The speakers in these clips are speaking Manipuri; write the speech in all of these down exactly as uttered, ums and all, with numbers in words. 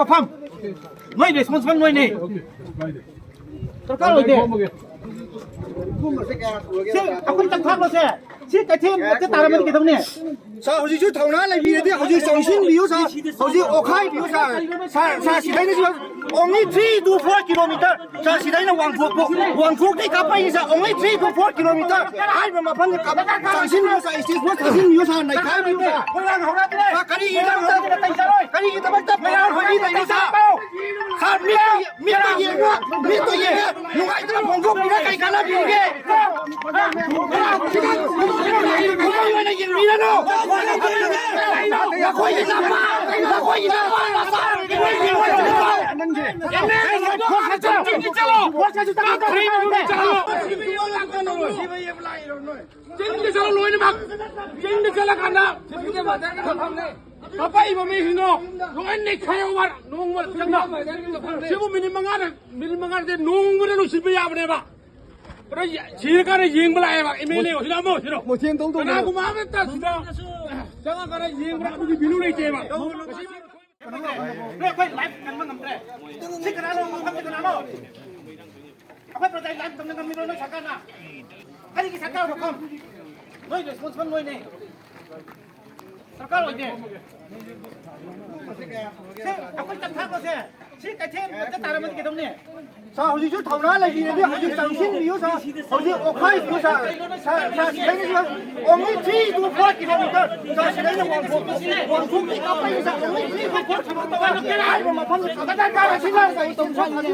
ꯃꯐꯝ ꯅꯣꯏ ꯔꯦꯁꯄꯣꯟꯁꯤꯕꯜ ꯅꯣꯏꯅꯦ꯫ ꯗꯔꯀꯥꯔ ꯑꯣꯏꯗꯦ꯫ ꯁꯤ ꯑꯩꯈꯣꯏ ꯇꯛꯊꯥꯕꯁꯦ ꯁꯤ ꯀꯩꯊꯦꯜ ꯃꯊꯛꯇ ꯇꯥꯔꯝꯃꯗꯤ ꯀꯩꯗꯧꯅꯤ? ꯁꯥꯔ, ꯍꯧꯖꯤꯛꯁꯨ ꯊꯧꯅꯥ ꯂꯩꯕꯤꯔꯗꯤ ꯍꯧꯖꯤꯛ ꯆꯪꯁꯤꯟꯕꯤꯌꯨ ꯁꯥꯔ, ꯍꯧꯖꯤꯛ ꯑꯣꯈꯥꯏꯕꯤꯌꯨ ꯁꯥꯔ꯫ ꯁꯥꯔ, ꯁꯥꯔ, ꯁꯤꯗꯩꯅ ꯁꯤ only three to four kilometer꯫ Sir, ꯁꯤꯗꯩꯅ ꯋꯥꯡꯊꯣꯛꯄ, ꯋꯥꯡꯊꯣꯛꯇꯩ ꯀꯥꯞꯄꯛꯏ sir, only three to four kilometer꯫ ꯍꯥꯏꯔꯤꯕ ꯃꯐꯝꯗ ꯀꯥꯞ-, ꯆꯪꯁꯤꯟꯕꯤꯌꯨ ꯁꯥꯔ, stage force ꯊꯥꯖꯤꯟꯕꯤꯌꯨ ꯁꯥꯔ, ꯅꯩꯈꯥꯏꯕꯤꯌꯨ ꯁꯥꯔ꯫ ꯁꯥꯔ, ꯀꯔꯤꯒꯤꯗꯃꯛꯇ, ꯀꯔꯤꯒꯤꯗꯃꯛꯇ ꯐꯦꯔꯥꯔ ꯍꯣꯏꯒꯤ ꯂꯩꯔꯤ ꯁꯥꯔ? ꯁꯥꯔ, ꯃꯤꯠꯇ ꯌꯦ-, ꯃꯤꯠꯇ ꯌꯦꯡꯉꯣ, ꯃꯤꯠꯇ ꯌꯦꯡꯉꯣ꯫ ꯅꯨꯡꯉꯥꯏꯇꯅ ꯐꯣꯡꯗꯣꯛꯄꯤꯔ ꯀꯩ ꯀꯥꯟꯅꯕꯤꯔꯤꯒꯦ? ꯃꯤꯑꯣꯏ ꯑꯣꯏꯅ ꯌꯦꯡꯕꯤꯔꯅꯨ꯫ ꯅꯈꯣꯏꯒꯤ ꯅꯃꯥ, ꯅꯈꯣꯏꯒꯤ ꯅꯃꯥ ꯅꯆꯥ, ꯆꯤꯡꯗ ꯆꯠꯂꯣ ꯂꯣꯏꯅꯃꯛ꯫ ꯆꯤꯡꯗ ꯆꯠꯂꯀꯥꯟꯗ ꯀꯥꯄꯛꯏꯕ ꯃꯤꯁꯤꯡꯗꯣ ꯂꯣꯏ ꯅꯩꯈꯥꯏꯌꯣꯕ꯫ ꯅꯣꯡꯃ ꯆꯪꯅ꯫ ꯁꯤꯕꯨ ꯃꯤꯅꯤꯠ ꯃꯉꯥꯗ, ꯃꯤꯅꯤꯠ ꯃꯉꯥꯗ ꯅꯣꯡꯃꯗ ꯂꯣꯏꯁꯤꯟꯕ ꯌꯥꯕꯅꯦꯕ꯫ ꯑꯗꯣ ꯁꯤꯔꯀꯥꯟꯗ ꯌꯦꯡꯕ ꯂꯥꯛꯑꯦꯕ ꯑꯦꯝ ꯑꯦꯜ ꯑꯦ ꯁꯤꯗ ꯑꯃ ꯁꯤꯗꯣ꯫ ꯃꯣꯏꯊꯦꯝ ꯇꯧꯗꯧꯅꯦꯕ꯫ ꯀꯅꯥꯒꯨꯝꯕ ꯑꯃꯠꯇ ꯁꯤꯗ ꯆꯪꯉꯀꯥꯟꯗ ꯌꯦꯡꯕ꯭ꯔꯥ ꯑꯗꯨꯒꯤ ꯚꯦꯂꯨ ꯂꯩꯇꯦꯕ꯫ ꯅꯣꯏ ꯑꯩꯈꯣꯏ ꯂꯥꯏꯐ ꯀꯟꯕ ꯉꯝꯗ꯭ꯔꯦ꯫ ꯁꯤ ꯀꯅꯥꯅꯣ? ꯃꯐꯝꯁꯤ ꯀꯅꯥꯅꯣ? ꯑꯩꯈꯣꯏ ꯄ꯭ꯔꯖꯥꯒꯤ ꯂꯥꯏꯐ ꯀꯟꯕ ꯉꯝꯃꯤꯔꯣ ꯅꯣꯏ ꯁꯔꯀꯥꯔꯅ? ꯀꯔꯤꯒꯤ ꯁꯔꯀꯥꯔ ꯃꯐꯝ? ꯅꯣꯏ ꯔꯦꯁꯄꯣꯟꯁꯤꯕꯜ ꯅꯣꯏꯅꯦ꯫ ꯗꯔꯀꯥꯔ ꯑꯣꯏꯗꯦ꯫ ꯁꯤ ꯑꯩꯈꯣꯏ ꯇꯛꯊꯥꯕꯁꯦ ꯁꯤ ꯀꯩꯊꯦꯜ ꯃꯊꯛꯇ ꯇꯥꯔꯝꯃꯗꯤ ꯀꯩꯗꯧꯅꯤ? ꯁꯥꯔ, ꯍꯧꯖꯤꯛꯁꯨ ꯊꯧꯅꯥ ꯂꯩꯕꯤꯔꯗꯤ ꯍꯧꯖꯤꯛ ꯆꯪꯁꯤꯟꯕꯤꯌꯨ ꯁꯥꯔ꯫ ꯍꯧꯖꯤꯛ ꯑꯣꯈꯥꯏꯕꯤꯌꯨ ꯁꯥꯔ꯫ ꯁꯥꯔ, ꯁꯥꯔ, ꯁꯤꯗꯩꯅ ꯁꯥꯔ, only three to four kilometer꯫ Sir, ꯁꯤꯗꯩꯅ ꯋꯥꯡꯊꯣꯛ-, ꯋꯥꯡꯊꯣꯛꯇꯩ ꯀꯥꯞꯄꯛꯏ sir, only three to four kilometer꯫ ꯍꯥꯏꯔꯤꯕ ꯃꯐꯝꯗꯨ ꯁꯥꯔ, ꯁꯥꯔ, ꯁꯥꯔ, ꯁꯥꯔ, ꯁꯥꯔ, ꯁꯥꯔ, ꯁꯥꯔ, ꯁꯥꯔ, ꯁꯥꯔ, ꯁꯥꯔ,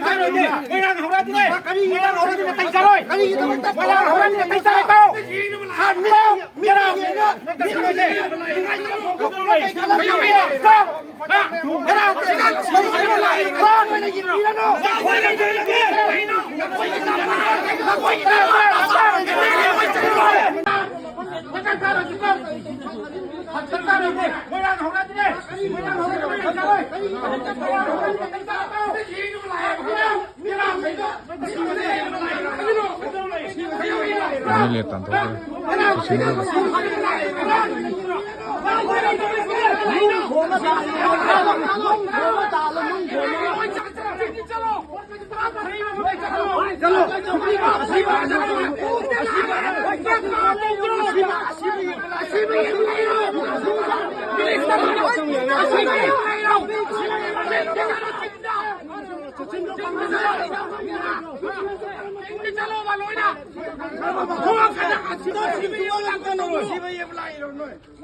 ꯁꯥꯔ, ꯁꯥꯔ, ꯃꯣꯏꯔꯥꯡ ꯍꯧꯔꯛꯑꯗꯤꯅꯦ꯫ ꯀꯔꯤꯒꯤꯗꯃꯛꯇ ꯍꯧꯔꯛꯏꯅꯣ? ꯀꯔꯤꯒꯤꯗꯃꯛꯇ ꯃꯣꯏꯔꯥꯡ ꯍꯧꯔꯛꯑꯗꯤꯅꯦ? ꯀꯔꯤ ꯇꯧꯔꯦ? ꯃꯣꯏꯔꯥꯡ ꯍꯧꯔꯛꯑꯗꯤꯅꯦ? M L A ꯇꯥꯟꯊꯣꯛꯈ꯭ꯔꯦ꯫